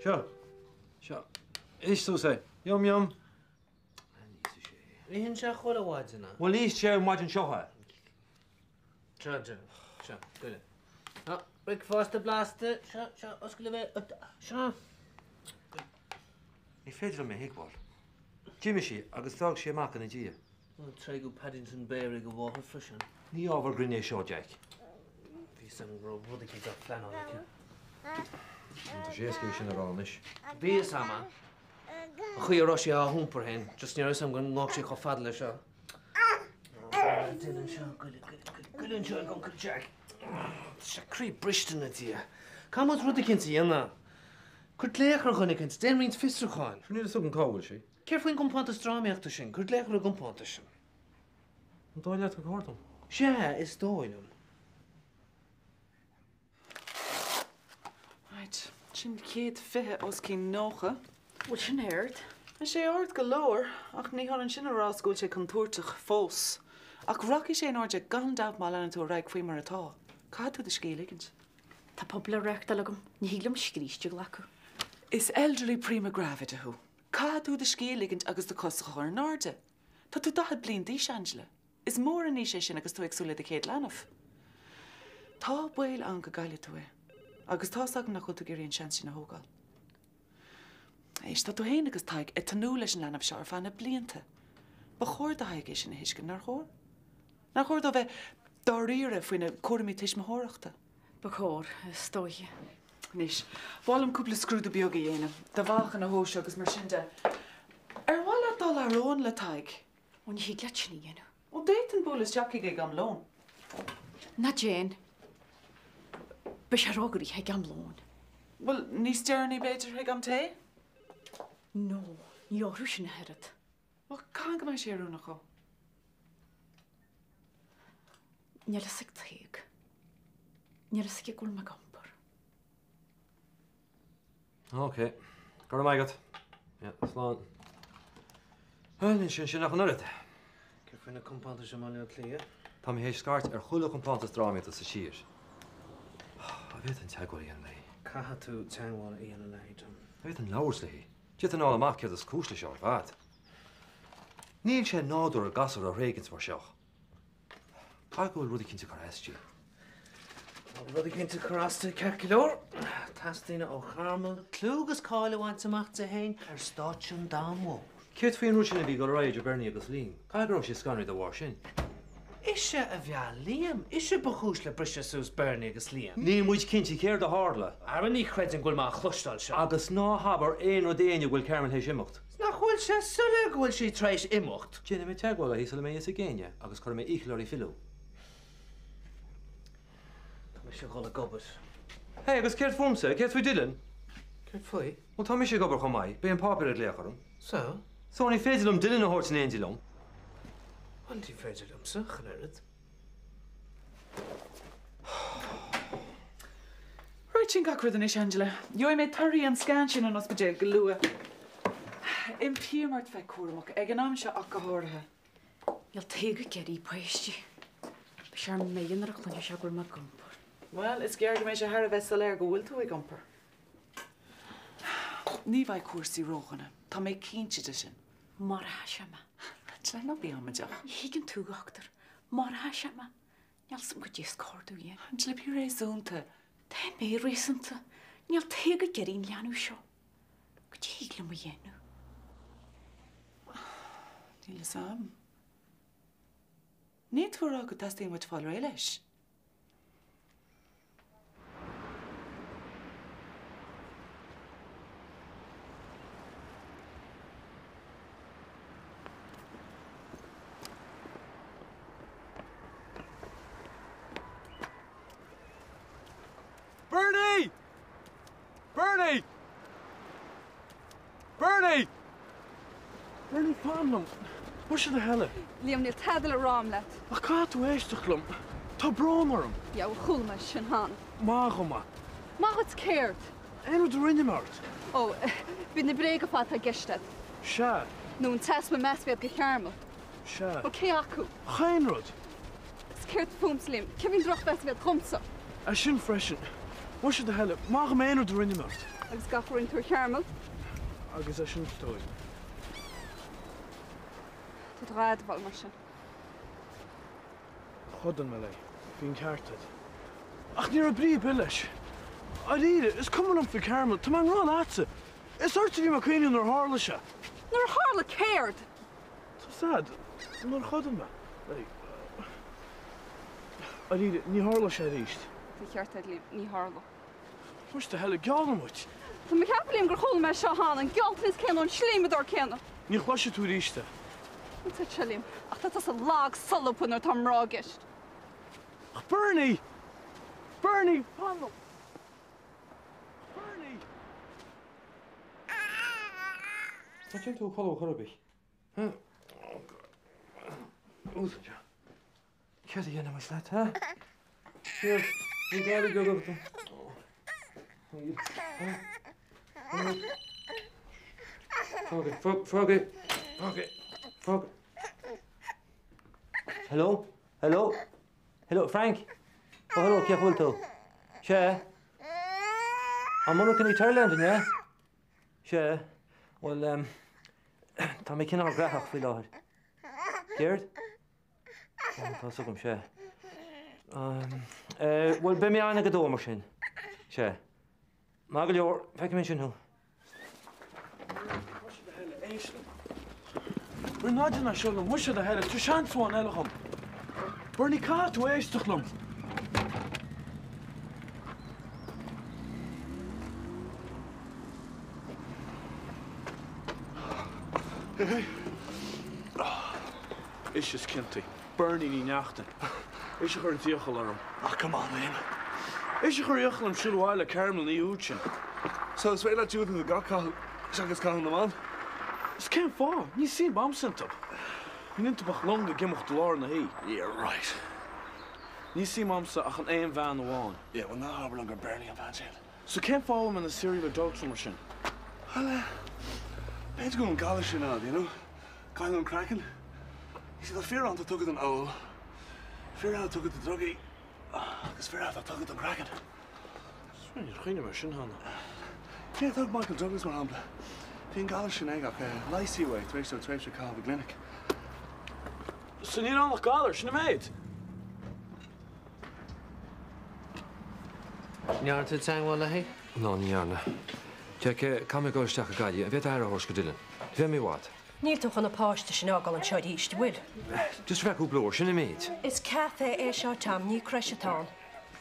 Seo. Seo. Ith suas é. Yum yum. Itheann sé chuile mhaidin é. Bhuel ní ith sé an mhaidin seo é. Seo, seo, seo, goile. Seo, bricfeasta blasta, seo, seo, oscail do bhéal, seo. Ní féidir liom é a thuigbheáil. D'imigh sí agus d'fhág sí a mac ina diaidh. Bhuel, tréigeadh Paddington Bear ag a mháthair freisin. Ní ábhar grinn é seo, Jack. Bhí fhios agam go raibh rud eicínt á phleanáil aici. Tá sé éasca é sin a rá anois. Bhí fhios a'm. An chaoi a raibh sí á hiompar féin, just ní raibh fhios agam go ngabhfadh sé chomh fada leis seo. Goil anseo, goil, goil, goil, goil anseo ag Uncle Jack. Tá sé croí briste 'na diaidh. Caithfidh muid rud eicínt a dhéanamh. Cuir glaoch ar dhuine eicínt, déan roinnt fiosrúcháin. Níl fhios agam cá bhfuil sí. Céard faoin gcompántas drámaíochta sin? Cuir glaoch ar an gcompántas sin. An dóigh leat gur chóir dom? Sea, is dóigh liom. Right, sin 120 os cionn 90. Bhfuil sin ard? Tá sé ard go leor, ach ní hionann sin a rá is go bhfuil sé contúirteach fós. Ach rachaidh sé in airde gan dabht má leanann tú ar aghaidh faoi mar atá. Caithfidh tú do scíth a ligint. Tá puball á reáchtáil agam, ní thig liom scríste a ghlacadh. Is elderly primigravida thú. Caithfidh tú do scíth a ligint agus do chos a chur in airde. Tá tú 40 bliain d'aois, Angela. Is mór an aois é sin agus tú ag súil le do chéad leanbh. Tá baol ann go gcaillfidh tú é. Agus tá's agam nach bhfuil tú ag iarraidh an seans sin a thógáil. Éist, tá tú féin agus Tadhg ag tnúth leis an leanbh seo ar feadh na blianta. Ba chóir do Thadhg é sin a thuiscint, nár chóir? Nár chóir dó bheith dáiríre faoina chúraimí tuismitheoireachta? Ba chóir, is dóiche. Anois, ba mhaith liom cúpla scrúdú beag a dhéanamh, do mheáchan a thomhas agus mar sin de. Ar mhaith leat dul thar abhainn le Tadhg? Ó, ní thig leat sin a dhéanamh. Ó, d'fhéadfainn bualadh isteach chuige ag am lóin. Ná déan. Beidh sé róghnoitheach ag am lóin. Bhuel, níos deireanaí b'fhéidir, ag am tae? No, ní oirfidh sin ach oiread. Bhuel, cathain go mbeidh sé oiriúnach dhó? Níl fhios ag Tadhg. Níl fhios aige go bhfuil mé ag iompar. Ok. Go raibh maith agat. Yeah, slán. Bhuel, níl sé ansin ach an oiread. Céard faoi na compántais i mBaile Átha Cliath? Tá mé théis scairt ar chuile chompántas drámaíochta sa tír. An bhféadfainn teagmháil a dhéanamh léi? Caithfidh tú teagmháil a dhéanamh léi, Tom. An bhféadfainn labhairt léi? D'fhéadfainn a fháil amach céard is cúis leis seo ar fad. Níl sé nádúrtha gasúr a thréigint mar seo. Caithfidh go bhfuil rud eicínt ag cur as di. Tá rud eicínt ag cur as di, ceart go leor. Teastaíonn ó Charmel clú agus cáil a bhaint amach di féin ar stáitse an domhain mhóir. Céard faoin rud sin a bhí ag dul ar aghaidh idir Bernie agus Liam? Caithfidh go raibh sé scanraithe de bharr sin. Ise a mheall Liam. Ise ba chúis le briseadh suas Bernie agus Liam. Níl muid cinnte céard a tharla. Ara ní chreidim go bhfuil mé á chloisteáil seo. Agus ná habair aon rud d'éinne go bhfuil Carmel théis imeacht. 'S nach bhfuil sé soiléir go bhfuil sí tar éis imeacht? Déanfaidh mé teagmháil léi sula mbeidh fhios ag éinne agus cuirfidh mé iachall uirthi filleadh. Tá mise ag dul ag obair. Hey, agus céard fúmsa? Céard faoi Dylan? Céard faoi? Bhuel, tá mise ag obair chomh maith. Beidh an páipéar ag glaoch orm. So? So, ní féidir liom Dylan a thabhairt in éindí liom. Bhuel, ní féidir liomsa, ach an oiread. Right, sin gach rud anois, Angela. Gheobhaidh mé torthaí an scan sin ón ospidéal go luath. Impím ort bheith cúramach, ag an am seo ach go háirithe. Níl Tadhg ag iarraidh páistí. Beidh sé ar mire nuair a chluinfidh sé go bhfuil mé ag iompar. Bhuel, is gearr go mbeidh sé thar a bheith soiléir go bhfuil tú ag iompar. Ní bheidh cúrsaí ródhona, tá mé cinnte de sin. Maróidh sé mé. Angela, ná bí amaideach. Ní thuigeann tú, a dhochtúir. Maróidh sé mé. Níl 'fhios a'm goidé is cóir domh a dhéanamh. Angela, bí réasúnta. Tá mé réasúnta. Níl Tadhg ag iarraidh an leanbh seo. Goidé a thig liom a dhéanamh? Níl 'fhios a'm. Níl tú a rá go dteastaíonn uait fáil réidh leis? Bernie! Bernie! Bernie! Bernie, fan liom. Muise do thoil. Liam, níl tada le rá a'm leat. Ach caithfidh tú éisteacht liom. Tá brón orm. Yeah, bhuel, chuala mé sin cheana. Maith dhom é. Maith dhuit céard? Aon rud a rinne mé ort. Ó, b'iad na bréaga fada atá i gceist a'd. Sea. Nó an t-easpa meas a bhí a'd do Charmel. Sea. Bhuel, cé acu? Chaon rud. Agus céard fúmsa, Liam? Cé faoin drochmheas a bhí a'd dhomsa? É sin freisin. Muise do thoil, maith dhom aon rud a rinne mé ort. Agus gach a rinne tú ar Chearmel. Agus é sin is dóigh. Tá tú dhá admháil mar sin. Chodail mé léi. Bhí an ceart agat. Ach ní raibh brí ar bith leis. Dáiríre, is cuma liom faoi Carmel, tá mé i ngrá leatsa. Is ortsa a bhí mé ag cuimhneamh nuair a tharla sé. Nuair a tharla céard? Tá 'fhios a'd, nuair a chodail mé léi. Dáiríre, ní tharlóidh sé arís. Tá an ceart a'd, Liam, ní tharlóidh. Muise do thoil, geallaim duit. Tá mé ag ceapadh, Liam, gur chuala mé seo cheana, an gealltanas céanna ón slíomadóir céanna. Ní chloisfidh tú arís é. Níl 'fhios a'd, Liam, ach tá tusa lag solúbtha nuair atá mná i gceist. Ach Bernie! Bernie, fan liom! Bernie! Tá tú ag codladh chor ar bith. Úsáid. Céard a dhéanfaimis leat, ha? Céard? Ní gá le beag agat. Fág é, fág é, fág é, fág. Hello? Hello? Hello, Frank? Oh, hello, cén chaoi a bhfuil tú? Sea? An monarcha í Terland, an ea? Sea. Bhuel, em, tá mé cineál graitheach faoi láthair. Céard? Tá 'fhios agam, sea. Bhuel, beidh mé ann ag a dó mar sin. Sea. Maith go leor, feicfidh mé ansin thú. Muise do thoil, éist liom. Bernie, ná déan é seo liom, muise do thoil, tabhair seans amháin eile dhom. Bernie, caithfidh tú éisteacht liom. Ise is ciontaí. Bernie Ní Neachtain. Ise a chuir an t-iachall orm. Ah, come on, Liam. Ise a chuir iachall orm siúl abhaile le Carmel an oíche úd sin. So is féidir leat diúltú do gach caitheamh seachas caitheamh na mban? Is cén fáth? Ní suim a'msa iontu. Níl iontu ach long ag imeacht i lár na hoíche. Yeah, right. Ní suim a'msa ach in aon bhean amháin. Yeah, well ná habair liom gur Bernie an bhean sin. So cén fáth a bhfuil mé ina serial adulterer mar sin? Bhuel, eh, b'fhéidir go bhfuil an galar sin ann, you know? Galar an chraicinn. You see, tá fir ann atá tugtha don ól, fir eile tugtha do drugaí, agus fir eile atá tugtha don chraiceann. Níor chuimhnigh mé air sin cheana. Yeah, tóg Michael Douglas mar shampla. Bhí an galar sin aige ach eh, leigheasadh é tar éis dó tréimhse a chaitheamh i gclinic. So níl ann ach galar, sin an méid? Ndearna tú teagmháil léi? Ná, ní dhearna. Jack, caithfidh mé dul isteach go Gaillimh. An bhféadfá aire a thabhairt do Dylan? Ní bheidh mé i bhfad. Níl tú chun an páiste sin a fhágáil anseo arís, an bhfuil? Just ar feadh cúpla uair, sin an méid. Is café é seo, Tom, ní creche atá ann.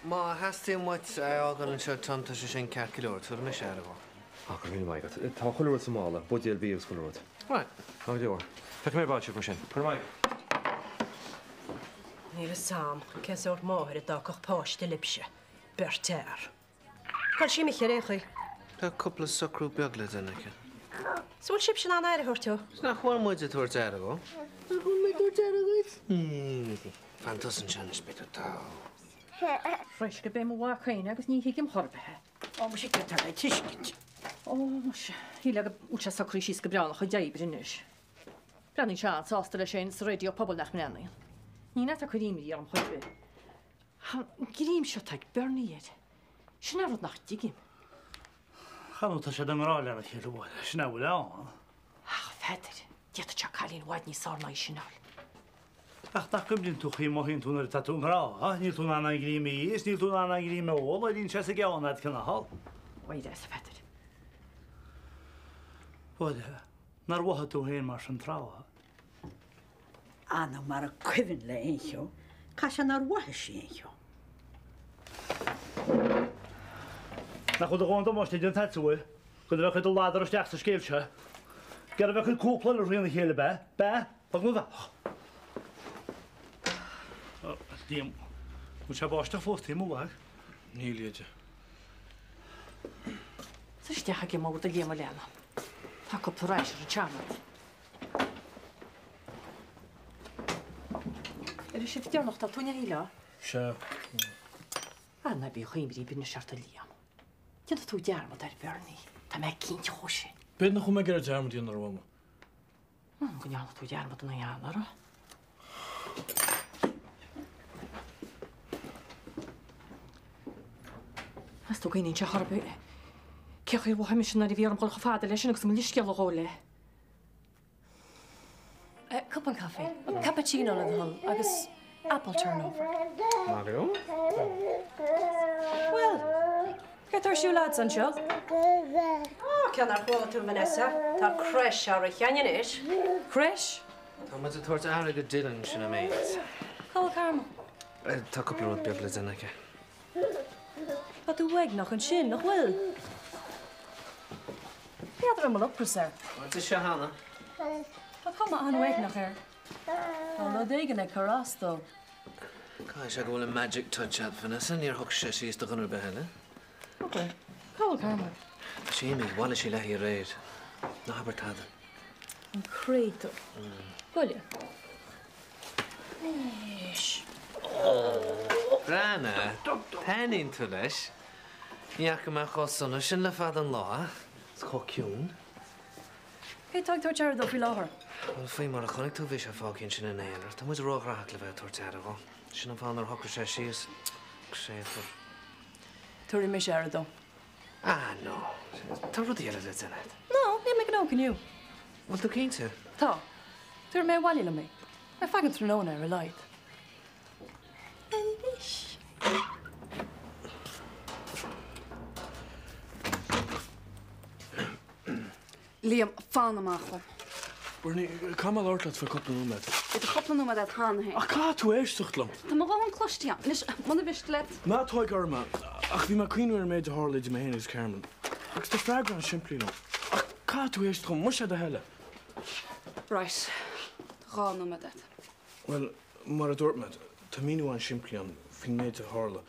Má theastaíonn uait é a fhágáil anseo, Tom, tá sé sin ceart go leor, tabharfaidh mise aire dhó. Á, go raibh míle maith agat. Tá chuile rud sa mhála, buidéal bia agus chuile rud. Right. Maith go leor. Feicfidh mé ar ball sibh mar sin. Go raibh maith agat. Níl fhios a'm cén sórt máthair a d'fhágfadh páiste libhse, beirt fhear. Cá bhfuil sí imithe ar aon chaoi? Tá cúpla socrú beag le déanamh aici. Is bhfuil sibhse in ann aire a thabhairt dó? Is nach bhfuil muid ag tabhairt aire dhó? Nach bhfuil mé ag tabhairt aire dhuit? Fan tusa anseo anois, beidh tú togha. Th'réis gurb é mo mhac féin agus ní thuigim chor ar bith é. Ó muise céard atá le tuiscint? Ó muise, shílfeá go bhfuil sé socraithe síos go breá ina chuid oibre anois. Breathnaíonn sé an-sásta leis féin sa raidió pobail nach mbreathnaíonn. Ní hin atá ag cur imní orm chor ar bith. An greim seo atá ag Bernie air. Sin an rud nach dtuigim. Chan tá siad i ngrá lena chéile a Mháire, sin é a bhfuil ann. Ach n'fheadar, d'fhéadfadh sé cailín i bhfad níos fearr ná í sin a fháil. Ach nach gcuimhníonn tú chaoi a mothaíonn tú nuair atá tú i ngrá, níl tú in ann an ghreim a ithe is níl tú in ann an ghreim a ól, éiríonn sé sa gceann a'd cineál. Mháire, is n'fheadar. Mháire, Nár mhothaigh tú féin mar sin tráth? Anam mara cuimhin léi aon cheo, caithfidh sé nár mhothaigh sí aon cheo. Nach bhfuil do dhóthain damáiste déanta agat, an bhfuil? Gan a bheith ag cur do ladar isteach sa scéal seo. Gan a bheith ag cur cúpla eile thrína chéile, ab ea? B'ea? Fág nó bheadh? Liam, bhfuil sé ag báisteach fós taobh amuigh, ag? Níl, a Dheaide. Is isteach ag an mbord a Liam a leanbh. Tá cúpla raidhse ar an seanad. Ar an shift deireanach tá tú in éileá? Sea. Ah, ná bíodh imní anois ort a Liam. Déanfaidh tú dearmad ar Bhernie. Tá mé cinnte dhó sin. B'fhéidir nach bhfuil mé ag iarraidh dearmad a dhéanamh air a Mhama. Go ndearna tú dearmad ina gheall air. Meas tú an gcuimhníonn sé chor ar bith cé chaoi ar mhothaigh mise nuair a bhí orm dul chomh fada leis sin agus mo leithscéal a ghabháil leis? Cupán caife, cappuccino le do thoil agus apple turnover. Maith go leor. Bhuel, céard atá ar siúl a'dsa anseo? Á, cé nár chuala tú Vanessa, tá creche á rith againn anois. Creche? Tá muid ag tabhairt aire do Dylan, sin an méid. Cá bhfuil Carmel? Tá cúpla rud beag le déanamh aici. Tá tú uaigneach ansin, nach bhfuil? N'fheadar an bhfuil ocras air. Bhuel, d'ith sé cheana. Tá cuma an-uaigneach air. Tá rud éigin ag cur as dó. Caithfidh sé go bhfuil an magic touch agat, Vanessa, níor shocraigh sé síos do dhuine ar bith eile. Ok. Cá bhfuil Carmel? Tá sí imithe, bhailigh sí léi aréir. Ná habair tada. An créatúr. Goile. Anois. Breathnaigh, taitníonn tú leis. Ní fhaca mé chomh sona sin le fada an lá. Is chomh ciúin. Cé atá ag tabhairt aire dó faoi láthair? Bhuel, faoi mar a chonaic tú, bhí sé fágtha ansin ina aonar. Tá muid róghnóthach le bheith ag tabhairt aire dhó. Sin an fáth nár shocraigh sé síos. Créatúr. Tabharfaidh mise aire dó. Ah, no. Tá rudaí eile le déanamh agat. No, níl mé gnóthach inniu. Bhfuil tú cinnte? Tá. Tabharfaidh mé abhaile liom é. Ar feadh an tráthnóna ar a laghad. Anois. Liam, fan amach liom. Bernie, caithfidh mé labhairt leat faoi cúpla nóiméad. Bhí do chúpla nóiméad agat cheana féin. Ach caithfidh tú éisteacht liom. Tá mo dhóthain cloiste agam. Anois, muna mhiste leat. Ná tóg orm é, ach bhí mé ag cuimhniú ar an méid a tharla idir mé féin agus Carmel. Agus tá freagra an-simplí liom. Ach caithfidh tú éisteacht liom, muise ar do thoil. Right. Tá 2 nóiméad agat. Bhuel, mar a dúirt mé, tá míniú an-simplí ann faoin méid a tharla.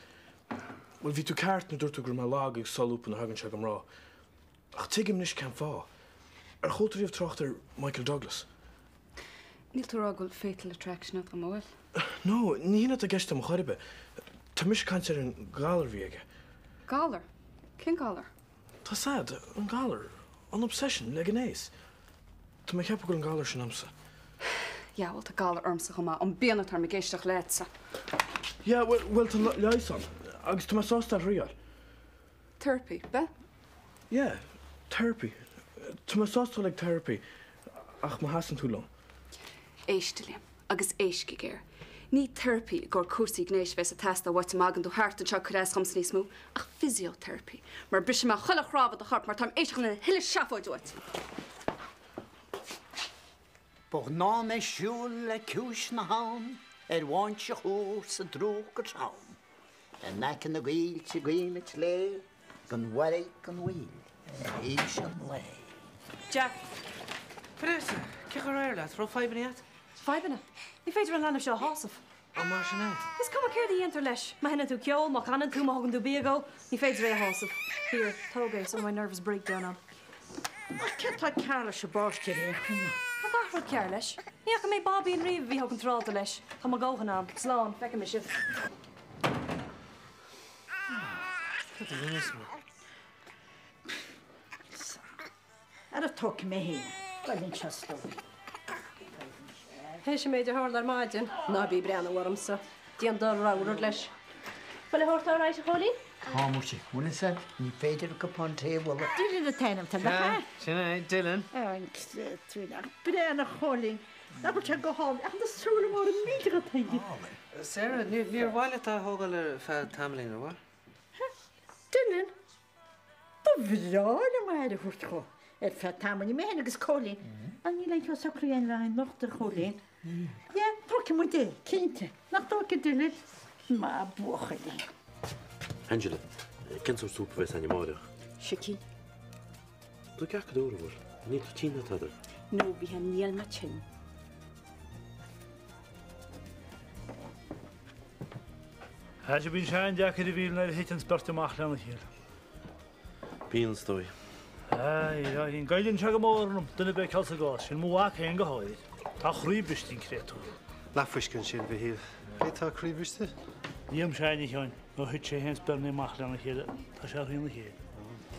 Bhuel, bhí tú ceart nuair a dúirt tú go raibh mé lag agus solúbtha nuair a thagann sé go mná. Ach tuigim anois cén fáth. Ar chuala tú riamh trácht ar Michael Douglas? Níl tú ag rá go bhfuil fatal attraction agat dó, an bhfuil? No, ní hin atá i gceist agam chor ar bith. Tá mise ag caint ar an galar a bhí aige. Galar? Cén galar? Tá 's a'd, an galar, an obsession le gnéas. Tá mé ag ceapadh go bhfuil an galar sin a'msa. Yeah, bhuel tá galar ormsa chomh maith, an pian atá orm ag éisteacht leatsa. Yeah, bhuel, bhuel tá leigheas ann, agus tá mé sásta é a thriáil. Therapy, b'ea? Yeah, therapy. Tá mé sásta dul ag therapy ach má sheasann tú liom. Éist, a Liam, agus éist go géar. Ní therapy i gcomhair cúrsaí gnéis a bheas ag teastáil uait má thagann tú thart anseo ag cur as dhomsa níos mó, ach physiotherapy, mar brisfidh mé chuile chnámh i do chorp mar táim théis a thuilleadh seafóid uait! Ba ghnáth liom siúl le ciumhais na habhann ar bháinse úr sa drúcht go trom. In aice na gcoillte gaoithe tsléibhe, gan mhairg gan mhoill tar éis an lae. Jack. Vanessa, cén chaoi ar éirigh leat? Raibh fadhbanna agat? Fadhbanna? Ní féidir an leanbh seo a shásamh. An mar sin é? Is cuma céard a dhéantar leis. Má sheinneann tú ceol, má chanann tú, má thugann tú bia dhó, ní féidir é a shásamh. Here, tóg é, sula mbeidh nervous breakdown ann. Ach céard tá cearr leis an bpáiste ar aon chuma? Tá gach rud cearr leis. Ní fhaca mé báibín riamh a bhí chomh contrálta leis. Tá mo dhóthain a'm. Slán, feicfidh mé sibh. Cad a rinne mé? Ara tógfaidh mé féin é. Goil anseo stór. Théis an méid a tharla ar maidin, ná bí ag breathnú ormsa. Déan do rogha rud leis. Bhfuil a thabhairt ar ais, a Chóilín? Tá muise. Bhfuil fhios a'd, ní féidir cupán tae a mholadh. Dylan an t-ainm atá nach ea? Sin é, Dylan. An créatúr, ach breathnaigh a Chóilín, nach bhfuil sé go hálainn, ach na súile móra millteacha atá aige. Sarah, níor mhaith leat é a thógáil ar feadh tamaillín, ar mhaith? Dylan, Ba bhreá liom aire a thabhairt dhó ar feadh tamaill, mé féin agus Cóilín. Ach níl aon cheo socraithe againn le haghaidh anocht, a Chóilín. Yeah, tógfaidh muid é, cinnte. Nach dtógfaidh, Dylan? Maith buachaillín. Angela, cén sórt súp a bheas againn amáireach? Sicín. Tá ceart go leor, an bhfuil? Níl tú tinn ná tada? No, bhí níl mé tinn. Tá sé, bíonn sé an-deacair a mhíle nuair a thiteanns beirt amach lena chéile. Bíonn, is dóigh. Aye, goilleann sé go mór orm duine ar bith a fheiceáil sa gcás sin, mo mhac féin go háirid. Tá a chroí briste, an créatúr. Leathfhuisce ansin, Mhichíl. Cé tá croíbhriste? Liam Sheáin, a Sheáin, ó thit sé féin 's Bernie amach lena chéile, tá sé thrína chéile.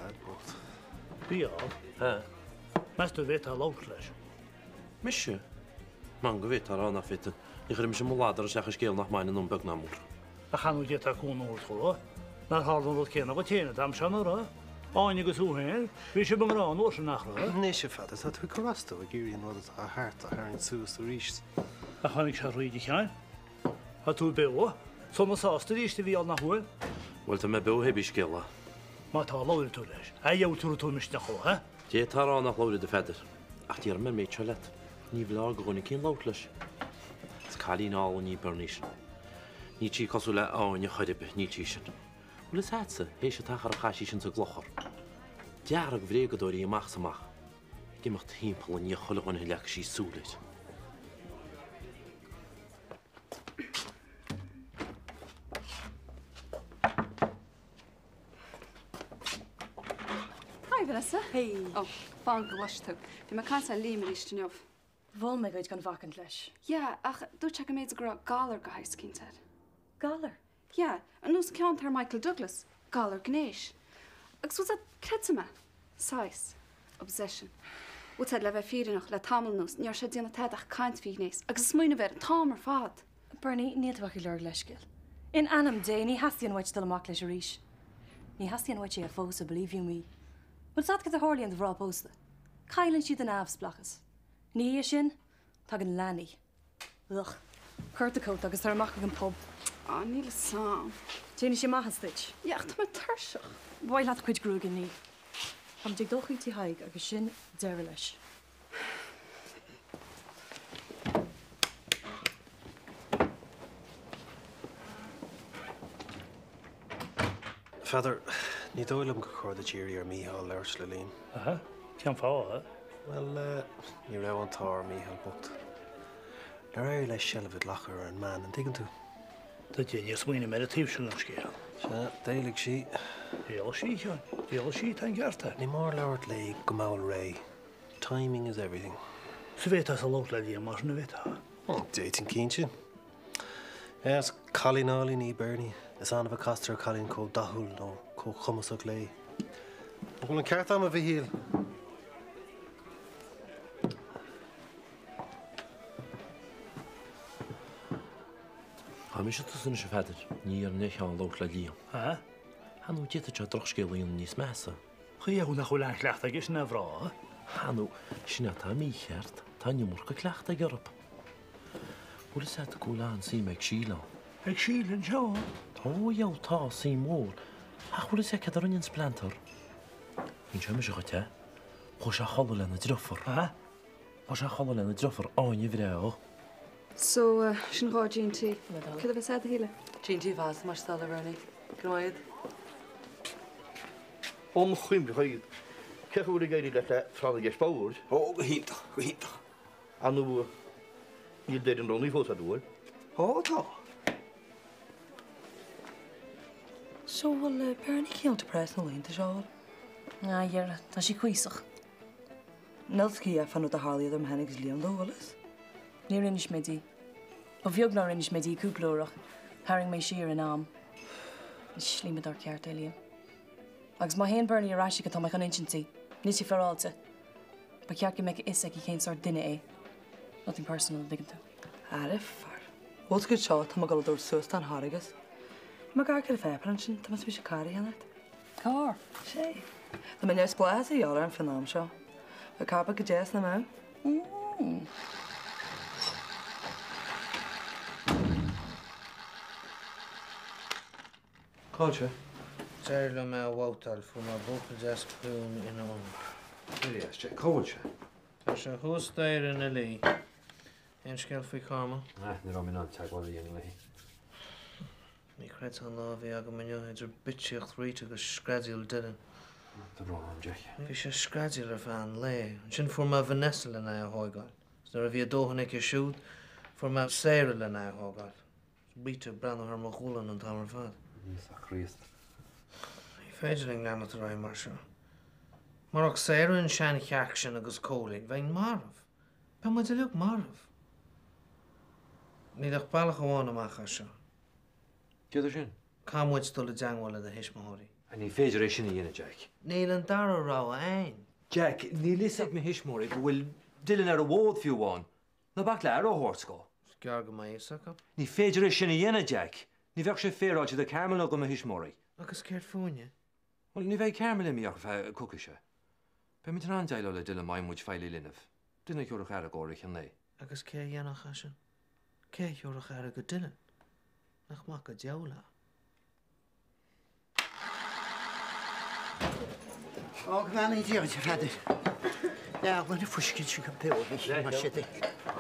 Leaid bocht. Mícheál. Ha? Meas tú an bhféadfá labhairt leis? Mise? M'anam go bhféadfá a rá nach bhféadfainn. Ní chuirfidh mise mo ladar isteach i scéal nach mbaineann liom beag ná mór. Ach ar ndóigh d'fhéadfá cúnamh a thabhairt dhó. Nár tharla an rud céanna dhuit féin an t-am seo anuraidh? Áine agus thú féin, bhí sibh i ngrá an uair sin, nach raibh? Anois, a Pheadair, tá tú ag cur as domh, ag iarraidh an rud atá thart a tharraingt suas arís. Ach tháinig sé thríd, a Sheáin. Tá tú beo, sona sásta arís, a Mhícheáil, nach bhfuil? Bhuel, tá mé beo pé bí scéal é. Má tá, labhróidh tú leis. A gheobhaidh tú tú misneach ó, ha? D'fhéadfá a rá nach labhród, a Pheadair, ach déarfaidh mé an méid seo leat, ní bhleá do dhuine eicínt labhairt leis. Is cailín álainn í Bernie sin. Níl sí cosúil le Áine chor ar bith, níl sí sin. Bhfuil fhios a'dsa, théis an t-achar a chaith sí sin sa gclochar. Dearg-bhréagadóir í amach 's amach. Ag imeacht thimpeall i ndiaidh chuile dhuine a leagfaidh sí súil air. Hi Vanessa. Hey. Oh, fan go gcloisfidh tú. Bhí mé ag caint le Liam arís inniu. Mhol mé duit gan bhacaint leis. Yeah, ach dúirt sé go mb'fhéidir go raibh galar de shaghas eicínt air. Galar? Yeah, ar nós an ceann atá ar Michael Douglas, galar gnéis. Agus bhfuil 's a'd, creidim é. Saghas. Obsession. Bhfuil 's a'd, le bheith fírinneach, le tamall anuas, ní raibh sé ag déanamh tada ach caint faoi ghnéas, agus ag smaoineamh air an t-am ar fad. Bernie, níl tú ach ag lorg leithscéil. In ainm Dé, ní theastaíonn uait dul amach leis arís. Ní theastaíonn uait é a phósadh, believe you me. Bhfuil 's a'd cad a tharlaíonn do mhná pósta? Cailleann siad a neamhspleáchas. Ina dhiaidh sin, tagann leanaí. Ugh. Cuir do cóta agus tar amach chuig an pub. Á, níl 'fhios a'm. Déanfaidh sé maitheas duit. Yeah, ach tá mé tuirseach. Ba mhaith leat do chuid gruaige a ní. Táimid ag dul chuig tí Thaidhg agus sin deireadh leis. Pheadair, ní dóigh liom gur chóir duit iarraidh ar Mhícheál labhairt le Liam. Aha, cén fáth? Bhuel, ní raibh an t-ádh ar Mhícheál bocht. Níor éirigh leis seilbh a ghlacadh ar an mbean, an dtuigeann tú? A Dhia, níor smaoinigh mé ar an taobh sin den scéal. Sea, d'éalaigh sí. D'éalaigh sí, a Sheáin. D'éalaigh sí, tá an ceart agat. Ní mór labhairt léi go mall réidh. Timing is everything. Sea bhféadfása labhairt le Liam mar sin, an bhféadfá? D'fhéadfainn cinnte. Is cailín álainn í Bernie. Is annamh a castar ar cailín chomh dathúil nó chomh cumasach léi. An bhfuil an ceart agam, a Mhichíl? Tá mise tusa anois a Pheadair, ní dhéarfainn ar Sheán labhairt le Liam. Aha. Ar ndóigh d'fhéadfadh sé drochscéal a dhéanamh níos measa. Chaoi nach bhfuil aon chleachtadh aige sin ar mhná. Ar ndóigh, sin atá mícheart. Tá an iomarca cleachtaidh aige orthu. Bhfuil fhios agat go bhfuil an-suim ag Síle ann? Ag Síle anseo? Ó yeah, tá suim mhór. Ach bhfuil fhios agat céard a rinne an spleantar? Inseoidh mise dhuit é. Chuaigh sé a chodladh lena driofúr. A? Chuaigh sé a chodladh lena driofúr, Áine bhreá. So, sin 2 G&T. Céard a bheas agat, a Shíle? G&T fós, más toil leat, a Bhernie. Go raibh maith agat. Ó mo chuimhne chuige, cén chaoi a bhfuil ag éirí leat le tráth na gceist boird? Ó, go hiontach, go hiontach. Ar ndóigh, níl d'fhoireann roghnaithe fós agat, an bhfuil? Ó, tá. So, bhfuil Bernie cineál depressed na laethanta seo, an bhfuil? Ah, dhera, tá sí cuíosach. Níl a fhios aici fán rud a tharla idir mé féin agus Liam though, bhfuil fhios? Níor inis mé di. Ba bheag nár inis mé di cúpla uair ach tharraing mé siar in am. Is slí dár ceart é Liam. Agus má théann Bernie ar ais chuici tá mé chun insint di. Níl sé féaráilte. Ba cheart go mbeadh a fhios aici cén sórt duine é. Nothing personal, an dtuigeann tú. Ara far. Bhfuil tú seo tá mé ag dul a dtabhairt suas don Charghas. Má gar cur pháipéar ansin, tá mé tar éis carr a cheannacht. Carr? Sé. Tá mé neamhspleách a dhíol orm faoin am seo. Bheadh carr beag go deas nach mbeadh? Mm. Cá bhfuil sé? D'éirigh liom é a bhabhtáil, fuair mé buachaill deas ciúin ina ionad. Éirigh as, Jack. Cá bhfuil sé? Tá sé thuas staighre ina luí. Aon scéal faoi Carmel? Ah, ní raibh mé in ann teagmháil a dhéanamh léi. Ní chreidfeá an lá a bhí agam inniu idir bitseaíocht Rita agus screadaíl Dylan. Tá brón orm, Jack. Bhí sé ag screadaíl ar feadh an lae. Ansin fuair mé Vanessa lena é a thóigeáil. Is nuair a bhí a dóthain aici siúd, fuair mé Sarah lena é a thógáil. Rita ag breathnú thar mo ghualainn an t-am ar fad. Íosa Críost. Ní féidir linn leanacht ar aghaidh mar seo. Murach Sarah an seanchearc sin agus Cóilín, bheinn marbh. Bheadh muid uilig marbh. Níl ach bealach amháin amach as seo. Céard é sin? Caithfidh muid dul i dteagmháil le do thuismitheoirí. Ní féidir é sin a dhéanamh, Jack. Níl an dara rogha a'ainn. Jack, níl fhios ag mo thuismitheoirí go bhfuil Dylan ar an bhfód fiú amháin. Ná bac le aire a thabhairt dó. Is gearr go mbeidh fhios acu. Ní féidir é sin a dhéanamh, Jack. Ní bheadh sé féaráilte do Carmel ná do mo thuismitheoirí. Agus céard fúinne? Bhuel, ní bheidh Carmel imithe ach ar feadh coicíse. Beidh muid in ann déileáil le Dylan má fhaigheann muid feighlí linbh. Duine a thabharfadh aire dhó i rith an lae. Agus cé a dhéanfadh é sin? Cé a thabharfadh aire go Dylan? Nach mac an diabhail é? Ó, go mbeannaí Dia duit, a Pheadair. Leabhar na fuisce sin go beo, bhí sé mar sin.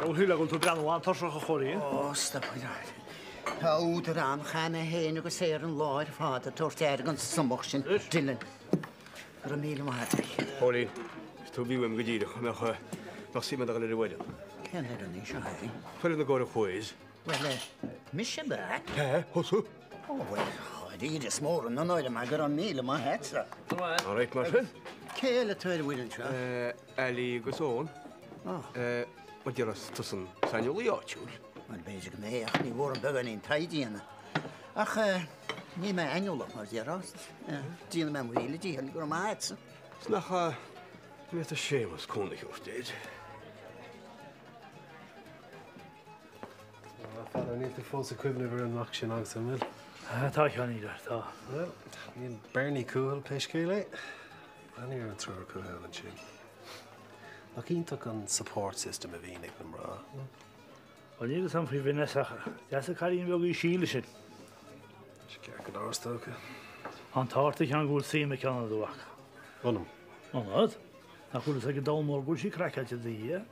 Ó, shíl go bhfuil tú ag breathnú an-tuirseach a Chóilín. Ó, stop a Pheadair. Tá údar ann cheana féin agus é ar an lá ar fad ag tabhairt aire don somach sin, Dylan. Go raibh míle maith agat. A Chóilín, is tú a bhí uaim go díreach. An mbeadh, mbeadh suim agat a dhul ar an bhfoireann? Cén fhoireann í seo féin? Foireann i gcomhair an quiz. Bhuel, mise ab ea? Ea, thusa. Ó, bhuel, dháiríre, is mór an onóir dom é, go raibh míle maith agatsa. All right, mar sin. Cé eile atá ar an bhfoireann seo? Ali agus Eoin. Mar déarfá, is tusa an saineolaí áitiúil. Bhuel, b'fhéidir go mbeidh, ach ní mhór an beagáinín taighde a dhéanamh. Ach níl mé aineolach, mar déarfá. Déanfaidh mé mo mhíle dícheall, go raibh maith agatsa. Is nach bhféadfadh Séamus cúnamh a thabhairt duit? A Pheadair, níl tú fós ag cuimhneamh ar an mac sin agatsa, an bhfuil? Tá, a Sheáin, tá. Bhuel, níl Bernie cúthail, pé scéal é. Breathnaigh ar an triúr acu thall ansin. Nach iontach an support system a bhíonn ag na mná? Bhuel, níl a fhios agam faoi Vanessa ach deas an cailín bheag í Síle sin. Is ceart go leor, is dócha. Tá an t-ádh ort a Sheáin go bhfuil suim aici ionat, a mhac. Ionam? Ionat? Nach bhfuil fhios ag an domhan mór go bhfuil sí craiceáilte i do dhiaidh?